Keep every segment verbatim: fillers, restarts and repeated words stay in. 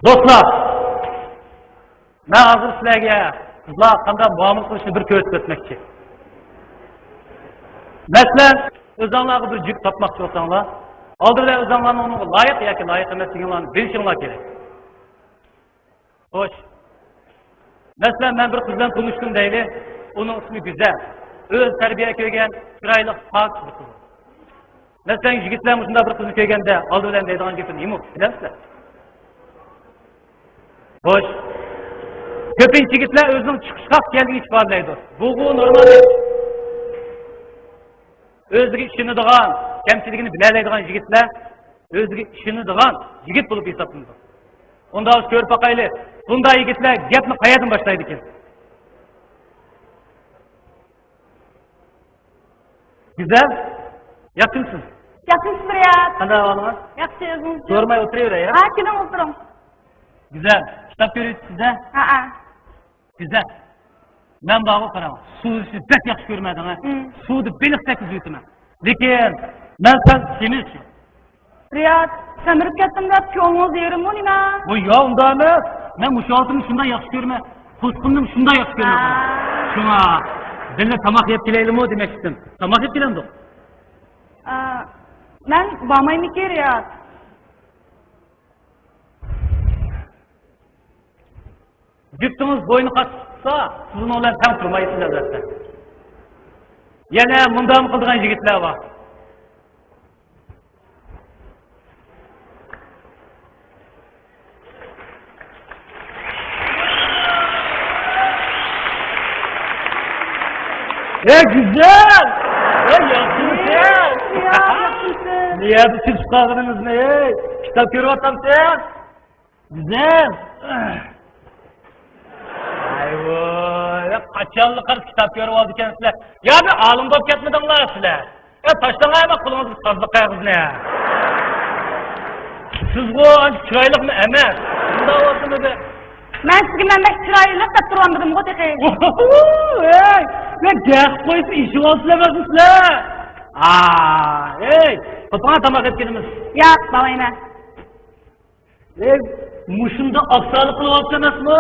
دوستلار، مەن ھازىر سىلەرگە قىزلار قانداق مۇئامىلە قىلىشنى بىر كۆرسىتىپ ئۆتمەكچى. مەسىلەن، ئۆزۈڭلارغا بىر يىگىت تاپماقچى بولساڭلار، ئالدى بىلەن ئۆزۈڭلارنىڭ ئۇنىڭغا لايىق ياكى لايىق ئەمەسلىكىڭلارنى بىلىشىڭلار كېرەك. خوش. مەسىلەن، مەن بىر قىز بىلەن تونۇشتۇم دەيلى. ئۇنىڭ ئىسمى گۈزەل. ئۆزى تەربىيە كۆرگەن، چىرايلىق، پاك بىر قىز. مەسىلەن، يىگىتلەر مۇشۇنداق بىر قىزنى كۆرگەندە ئالدى بىلەن دەيدىغان گېپى نېمە، بىلەمسىلەر؟ خوش. كۆپىنچە يىگىتلەر ئۆزىنىڭ چىقىشقاق ئىكەنلىكىنى ئىپادىلەيدۇ. بۇغۇ نورمال ئىش. ئۆزىگە ئىشىنىدىغان، كەمچىلىكىنى بىلەلەيدىغان يىگىتلەر ئۆزىگە ئىشىنىدىغان يىگىت بولۇپ ھېسابلىنىدۇ. ئۇنداق بولسا كۆرۈپ باقايلى، بۇنداق يىگىتلەر گەپنى قەيەردىن باشلايدىكىن؟ گۈزەل، ياخشىمۇسىز؟ ياخشىمۇسىز، رىياد؟ قانداق ئەھۋالىڭىز؟ ياخشى، ئۆزىڭىزچۇ؟ سورىماي ئولتۇرۇۋېرەي، ھە؟ ھە، كېلىڭ ئولتۇرۇڭ. گۈزەل، كىتاب كۆرۈۋېتىپسىز-دە؟ ھەئە. گۈزەل، مەن بارغۇ، قاراڭ، سۇ ئۈزۈشنى بەك ياخشى كۆرمەيدىغان. مم. سۇدا بېلىقتەك ئۈزۈۋېتىمەن. لېكىن مەن سەل سېمىز. رىياد، سەمرىپ كەتتىم دەپ كۆڭلىڭىز يېرىممۇ نېمە؟ ۋوي ياق، ئۇنداق ئەمەس. مەن مۇشۇ ھالىتىمنى شۇنداق ياخشى كۆرىمەن. قوسقۇننى شۇنداق ياخشى كۆرىمەن. ھا. شۇڭا بىللە تاماق يەپ كېلەيلىمۇ دېمەكچىدىم. تاماق يەپ كېلەمدۇق؟ ئا، مەن بارمايمىكىن، رىياد؟ جۈپتىڭىز بوينى قاتتىق تۇتسا، سىز ئۇنىڭ بىلەن تەڭ تۇرمايسىز، ئەلۋەتتە. يەنە مۇنداقمۇ قىلىدىغان يىگىتلەر بار. ئەي، گۈزەل! ئەي، ياخشىمۇسەن؟ ياخشىمۇسەن؟ نېمە ئىشقا چىقىپ قالغىنىڭىزنى، ئەي؟ كىتاب كۆرۈۋاتامسەن؟ گۈزەل! ئايۋاي، قاچانلا قارىسا كىتاب كۆرۈۋالىدىكەنسىلەر. يا بىر ئالىم بولۇپ كەتمىدىڭلار سىلەر؟ ئە، تاشلاڭ ئەمە قولىڭىزغا تازىلىق قەغىزىنى. سىزغۇ ئانچە چىرايلىقمۇ ئەمەس. شۇنداق بولسىمۇ بىر. مەن سىزگە مەن بەك چىرايلىق دەپ تۇرۇۋالمىدىمغۇ تېخى. ھەي، مەن گەپ قويسا ئېشىۋالسىلەر ئەمەسمۇ سىلەر؟ ئا، ھەي، قوپۇڭا تاماق يەپ كېلىمىز. ياق، بارمايمەن. ئەي، مۇشۇنداق ئاقساقلىق قىلىۋالىسەن ئەمەسمۇ؟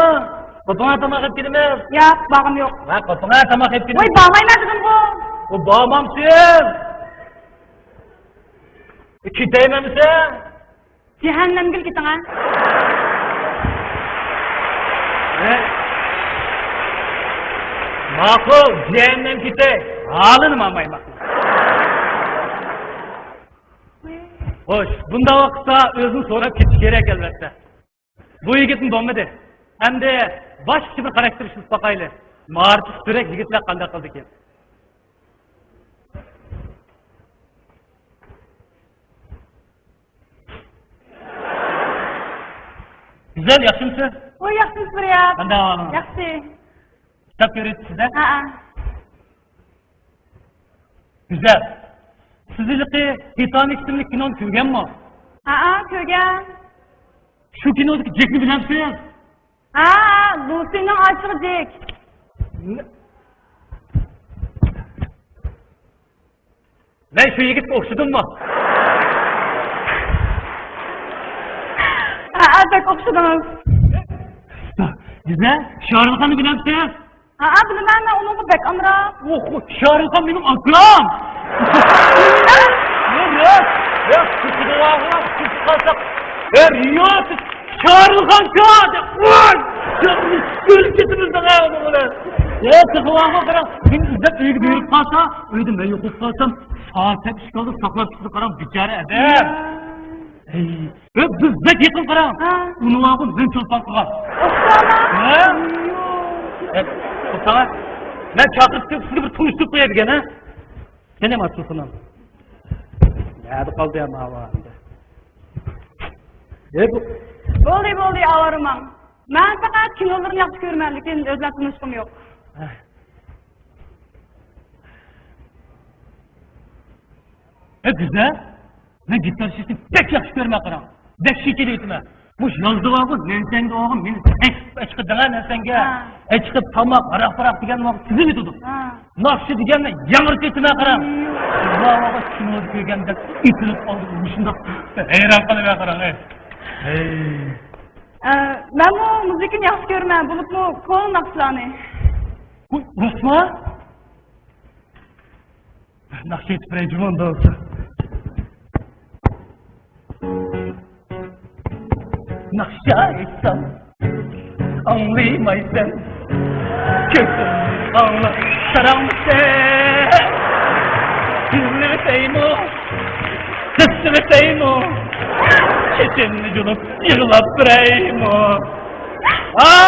قوپۇڭا تاماق يەپ كېلىمىز. ياق، بارغۇم يوق. ھە، قوپۇڭا تاماق يەپ كېلىمىز. ۋاي، بارمايمەن دېدىمغۇ. ئۇ بارمامسىز؟ كېتەيمەنمىسەن؟ جەھەننەمگىلا كېتىڭە. ھە؟ ماقۇل، جەھەننەمگە كېتەي. ھالىنى ماڭمايمەن. خوش، بۇنداق ۋاقىتتا ئۆزىنى سوراپ كېتىش كېرەك، ئەلۋەتتە. بۇ يىگىتمۇ بولمىدى. ئەمدى باشقىچە بىر خاراكتېر ئىشلىتىپ باقايلى. مائارىپى تۆۋەن يىگىتلەر قانداق قىلىدىكىن؟ گۈزەل، ياخشىمۇسىز؟ ۋاي، ياخشىمۇسىز، رىياد؟ قانداق ئەھۋالىڭىز؟ ياخشى. كىتاب كۆرۈۋېتىپسىز-ھە؟ ھەئە. گۈزەل، سىز ھېلىقى تىتانىك ئىسىملىك كىنونى كۆرگەنمۇ؟ ھەئە، كۆرگەن. شۇ كىنودىكى جېكنى بىلەمسىز؟ ھەئە، لۇسىنىڭ ئاشىقى جېك. مەن شۇ يىگىتكە ئوخشىدىممۇ؟ ھەئە، بەك ئوخشىدىڭىز. گۈزەل، شارۇلخاننى بىلەمسىز؟ ھەئە، بىلىمەن، مەن ئۇنىڭغا بەك ئامراق. ئوھ، شارۇلخان مېنىڭ ئاكام. يا، يا، يا، قالساق. يا، رىياسەت، شارۇلخان شاھ دەپ، ۋاي! يا، ئۆلۈپ كېتىمىز دەڭە ئۇنىڭ بىلەن. يا، تېخى ۋاڭغا قاراڭ، مېنى ئىزدەپ ئۆيگە بېرىپ قالسا، ئۆيدە مەن يوقاپ قالسام، سائەت ئىككى ئالدى ساقلاپ چىقىدۇ، قاراڭ، بىچارە ئادەم. يا. ھەي، ئۆ، بىز بەك يېقىن قاراڭ. ھە. ئۇنىڭغا مەن چولپان قىلغان. ئوخشاما؟ ھە؟ ئە، قوپساڭا. مەن چاقىرىپ كېلىپ سىزگە بىر تونۇشتۇرۇپ قوياي دېگەن، ھە؟ سېنى ماتروسۇنام. نەدە قالدى يا ماۋۇ ئەمدى؟ ئە، بۇ. بولدى، بولدى، ئاۋارە ماڭ. مەن پەقەت كىنولىرىنى ياخشى كۆرىمەن، لېكىن ئۆزى بىلەن تونۇشقۇم يوق. ھە. ئە، گۈزەل، مەن گىتار چېلىشنى بەك ياخشى كۆرىمەن، قاراڭ. بەك شېكىل ئېيتىمەن. مۇشۇ يازدا بارغۇ، نەنسەڭگە بارغۇ، مېنى ئەچىقىپ، ئەچىقىپ دەڭە نەنسەڭگە. ھە. ئەچىقىپ تاماق، ھاراق-پاراق دېگەن ۋاقىت تىزىۋېتىدۇ. ھە. ناخشا دېگەننى ياڭرىتىپ ئېيتىمەن، قاراڭ. ھە. بۇ ۋاقىت كىنودا كۆرگەندەك ئېتىلىپ قالدى، مۇشۇنداق ھەيران قالىمەن، قاراڭ، ئەي. ھەي. ئە، مەنمۇ مۇزىكىنى ياخشى كۆرىمەن، بولۇپمۇ كونا ناخشىلارنى. ۋوي، راستما؟ ناخشا ئېيتىپ بېرەي جۇمۇ ئۇنداق بولسا. ناخشا ئېيتسام، ئاڭلىمايسەن. كۆزۈمنى ئاڭلا، ساراڭمۇسەن؟ يىغلىۋېتەيمۇ؟ قىستىۋېتەيمۇ؟ چېچىمنى يۇلۇپ يىغلاپ بېرەيمۇ؟ ئاي،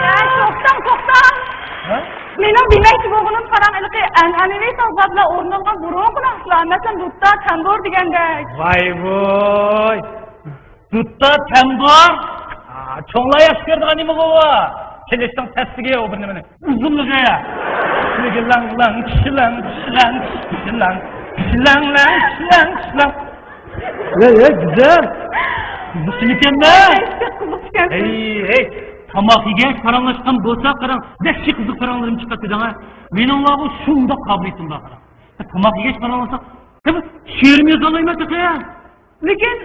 ئاي، توختاڭ، توختاڭ. ھە؟ مېنىڭ دېمەكچى بولغىنىم، قاراڭ، ھېلىقى ئەنئەنىۋى سازلار بىلەن ئورۇندالغان بۇرۇنقى ناخشىلار، مەسىلەن، دۇتتا، تەمبۇر دېگەندەك. ۋاي ۋوي. دۇتتا، تەمبۇر. ئا، چوڭلار ياخشى كۆرىدىغان نېمە بۇ؟ چېلىشنىڭ تەسلىكى ئۇ بىر نېمىنى. ئۇزۇنلۇقى. شىلىڭ، لىڭ، شىلىڭ، شىلىڭ، شىلىڭ، شىلىڭ، لىڭ، شىلىڭ، شىلىڭ. ۋەي، ۋەي، گۈزەل. قىزىقچىمىكەنمەن؟ ھەي، قىزىقچىكەنسىز. ھەي، ھەي، تاماق يېگەچ پاراڭلاشقان بولساق، قاراڭ، دەھشەت قىزىق پاراڭلىرىم چىقاتتى دەڭە. مېنىڭلارغۇ شۇنداق قابىلىيىتىم بار، قاراڭ. تاماق يېگەچ پاراڭلاشساق، تېخى شېئىرمۇ يازالمايمەن تېخى. لېكىن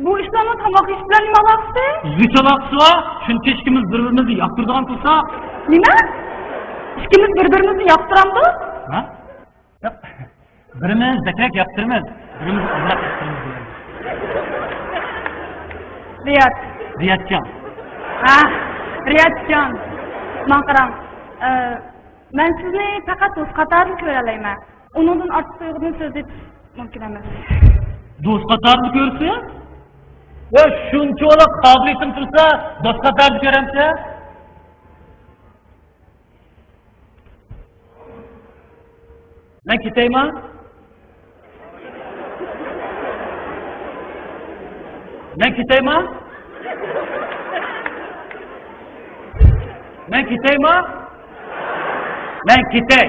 بۇ ئىشلارنىڭ تاماق يېيىش بىلەن نېمە ئالاقىسى؟ زىچ ئالاقىسى بار، چۈنكى ئىككىمىز بىر-بىرىمىزنى ياقتۇرىدىغان تۇرساق. نېمە؟ ئىككىمىز بىر-بىرىمىزنى ياقتۇرامدۇق؟ ھە؟ ياق. بىرىمىز بەكرەك ياقتۇرىمىز، بىرىمىز ئازراق ياقتۇرىمىز دېگەن. رىياد. رىيادجان. ھە، رىيادجان. ماڭا قاراڭ. ئە، مەن سىزنى پەقەت دوست قاتارىدا كۆرەلەيمەن. ئۇنىڭدىن ئارتۇق تۇيغۇدىن سۆز ئېيتىش مۇمكىن ئەمەس. دوست قاتارىدا كۆرسە؟ ۋە شۇنچىۋالا قابىلىيىتىم تۇرسا، دوست قاتارىدا كۆرەمسە؟ مەن كېتەيما؟ مەن كېتەيما؟ مەن كېتەيما؟ مەن كېتەي.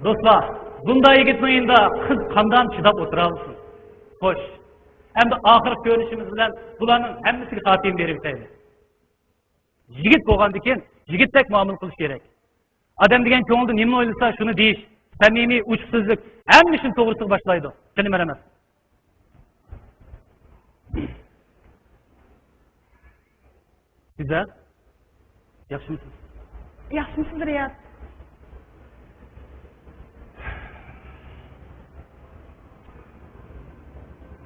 دوستلار، بۇنداق يىگىتنىڭ يېنىدا قىز قانداق چىداپ ئولتۇرالىسۇن؟ خوش، ئەمدى ئاخىرقى كۆرۈنۈشىمىز بىلەن بۇلارنىڭ ھەممىسىگە خاتىمە بېرىۋېتەيلى. يىگىت بولغاندىكىن يىگىتتەك مۇئامىلە قىلىش كېرەك. ئادەم دېگەن كۆڭلىدە نېمىنى ئويلىسا، شۇنى دېيىش، سەمىمىي، ئوچۇق سۆزلۈك، ھەممە ئىشنى توغرىسىغا باشلايدۇ. قېنى، مەرھەمەت. گۈزەل، ياخشىمۇسىز؟ ياخشىمۇسىز، رىياد؟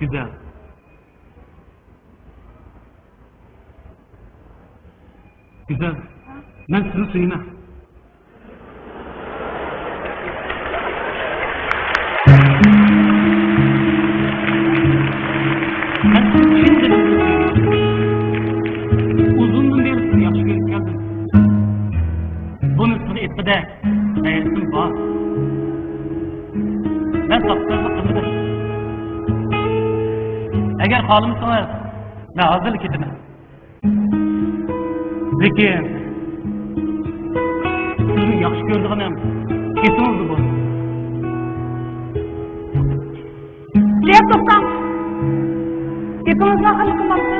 گۈزەل. گۈزەل، مەن سېنى سۆيىمەن. مەن چىن دىلىمدىن سۆيىمەن. ئۇزۇندىن بېرى سېنى ياخشى كۆرۈپ كەلدىم. بۇنى سىزگە ئېيتقۇدەك غەيرىتىم بار. مەن ساختىپەزلىك قىلمىدىم. ئەگەر خالىمىسىڭىز، مەن ھازىرلا كېتىمەن. لېكىن سىزنى ياخشى كۆرىدىغىنىم ئېسىڭىزدە بولسۇن. رىياد، توختاڭ. گېپىڭىزنى ئاخىرلىق قىلمامسىز؟